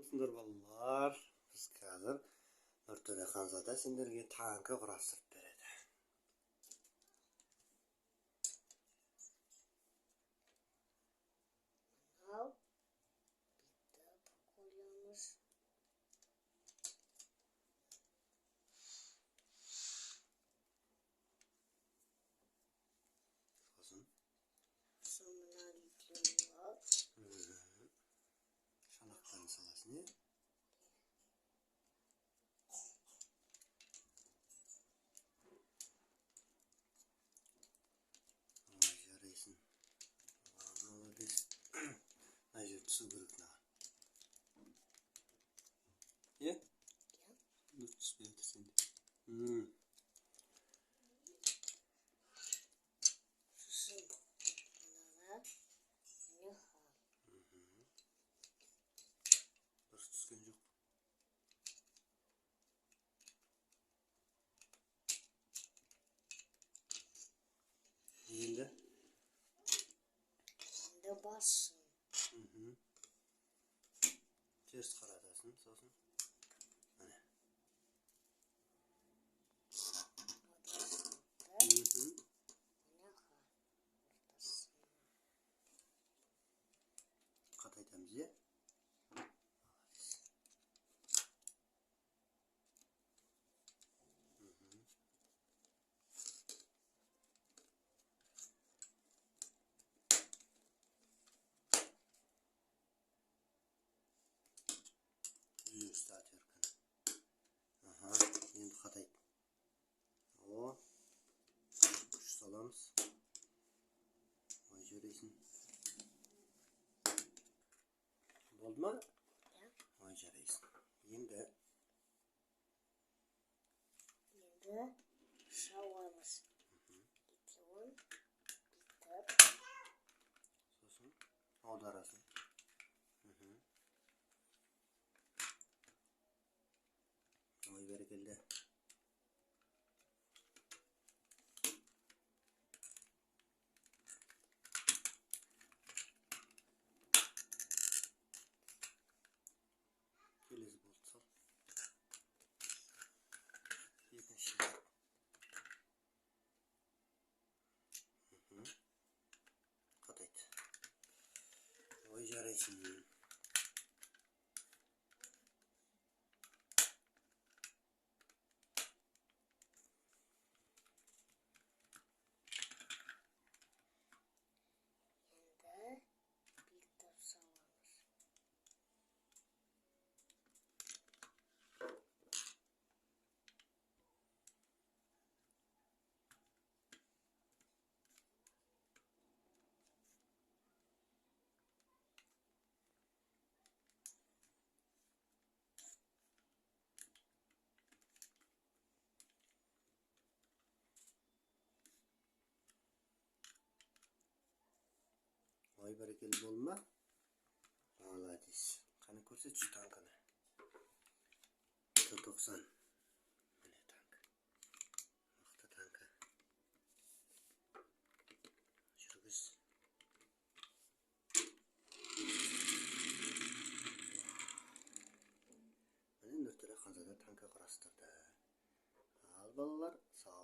Армысыңдар, балалар. Біз қазір Нұртөре ханзада сендерге танкі құрастырып береді. Мынау бүйтіп қоямыз. Сосын Сосын мына екеуін алып, шанақтарын саласың, иә? Ой, жарайсың. Молодец. Мына жер түсу керек мынаған. Иә? Иә. Дұрыс түспей жатыр сенде. Сосын мынаны міне. Дұрыс түскен жоқ. Енді Енді басын. Теріс қаратасың сосын. Міне. Аударасың да, міне, ортасын. Қатайтамыз, иә? Молодец. Түзу ұста отвертканы. Аха, енді қатайт. О, күш саламыз. Ой, жарайсың. Болды ма? Иә. Ой, жарайсың. Енді Енді жауамыз. Екеуін бүйтіп. Сосын аударасың. Ой, бәрекелді. Келесі болт сал. Екінші барып. Қатайт. Ой, жарайсың. Енді бүйтіп саламыз. Ой, бәрекелді, болды ма? Молодец. Қане, көрсетші танкіні. Т-90. Міне танк. Мықты танкі. Жүргіз. Міне, Нұртөре ханзада танкі құрастырды. Ал, балалар, сау